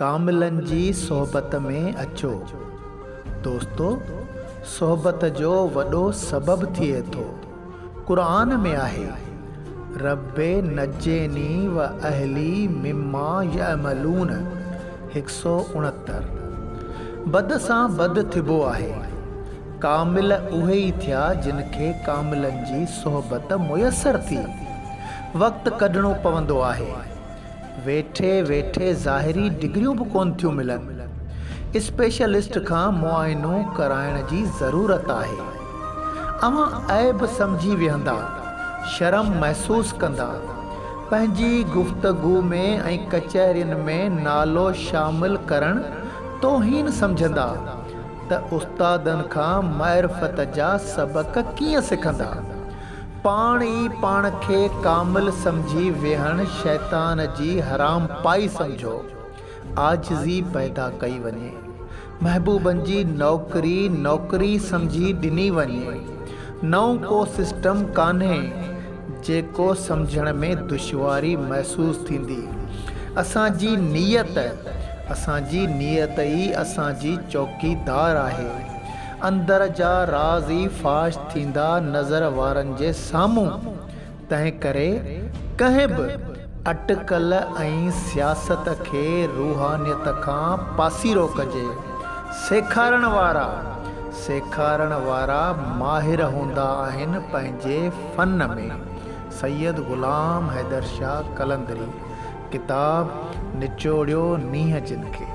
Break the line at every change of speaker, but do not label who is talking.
ڪاملن جي صحبت ۾ اچو. دوستو! صحبت جو وڏو سبب ٿئي ٿو. قرآن ۾ آهي، رب نجني و اهلي مما يعملون هڪ سو 69. بد سان بد ٿبو آهي. ڪامل اهي ئي ٿيا جن کي ڪاملن جي صحبت ميسر ٿي. وقت ڪڍڻو پوندو آهي. ويٺي ويٺي ظاهري ڊگريون به ڪونه ٿيون ملن. اسپيشلسٽ کان معائنو ڪرائڻ جي ضرورت آهي. اوهان عيب سمجهي ويهندا، شرم محسوس ڪندا. پنهنجي گفتگو ۾ ۽ ڪچهرين ۾ نالو شامل ڪرڻ توهين سمجهندا ته استادن کان معرفت جا سبق ڪيئن سکندا؟ پاڻ ئي پاڻ کي ڪامل سمجهي ويهڻ شيطان جي حرام پائي سمجهو. عاجزي پيدا ڪئي وڃي. محبوبن جي نوڪري نوڪري سمجهي ڏني وڃي. نئون ڪو سسٽم ڪانهي جيڪو سمجهڻ ۾ دشواري محسوس ٿيندي. اسان جي نيت اسان جي نيت ئي اسان جي چوڪيدار آهي. اندر جا راز ئي فاش ٿيندا نظر وارن جي سامهون، تنهنڪري ڪنهن به اٽڪل ۽ سياست کي روحانيت کان پاسيرو ڪجي. سيکارڻ وارا سيکارڻ وارا ماهر هوندا آهن پنهنجي فن ۾. سيد غلام حيدر شاهه قلندري، ڪتاب نچوڙيو نينهن جن کي.